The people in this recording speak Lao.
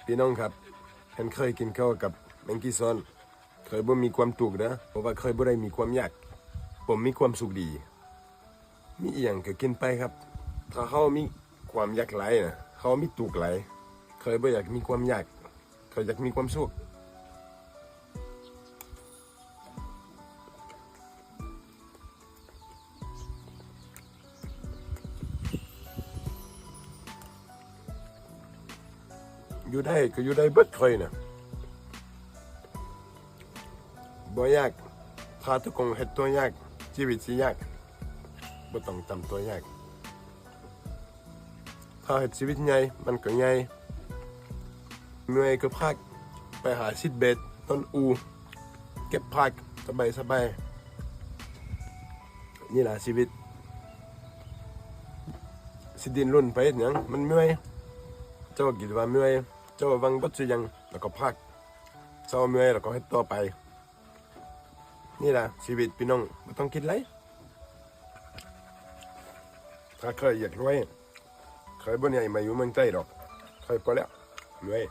ພີ່ນ້ອງຄັບ, ຄັນເຄີຍກິນເຂົ້າກັບແມງກີ້ຊ້ອນ, ເຄີຍບໍ່ມີຄວາມທຸກເດີ, ເພາະວ່າເຄີຍບໍ່ໄດ້ມີຄວາມຢາກ, ຜົມມີຄວາມສຸກດີ. ມີອີ່ຫຍັງກໍກິນໄປຄັບ. ຖ້າເຮົາມີຄວາມຢາກຫຼາຍນະ, ເຮົາມີທຸກຫຼາຍ. ເຄີຍບໍ່ຢາກມີຄວາມຢາກ, ເຄີຍຢາກມີຄວາມສຸກ. ຢູ່ໄດ້ກໍຢູ່ໄດ້ເບິດຂ້ອຍນະ. ບໍ່ຢາກ, ຖ້າທຸກຄົນເຮັດຕົວຢາກ, ຊີວິດຊິຍາກ. ບໍ່ຕ້ອງຈຳຕົວຍາກ. ຖ້າເຮັດຊີວິດໃຫຍ່, ມັນກໍໃຫຍ່. ເມື່ອຍກໍພັກ, ໄປຫາຊິດເບັດ, ນອນອູ່, ເກັບຜັກ, ສະບາຍໆ. ນີ້ລະຊີວິດ. ຊິດີ້ນລົນໄປເຮັດຫຍັງ? ມັນເມື່ອຍ. ເຈົ້າຄິດວ່າເມື່ອຍ, ເຈົ້າຫວັງເບິດສູ່ຢ່າງ, ແລ້ວກໍພັກ. ເຈົ້າເມື່ອຍ, ແລ້ວກໍເຮັດຕໍ່ໄປ. ນີ້ລະຊີວິດພີ່ນ້ອງ, ບໍ່ຕ້ອງຄິດຫຼາຍ. ຖ້າເຄີຍຢາກລວຍ, ເຄີຍບໍ່ໃຫຍ່ມາຢູ່ເມືອງໃຕ້ດອກ, ເຄີຍພໍແລ້ວ, ລວຍ.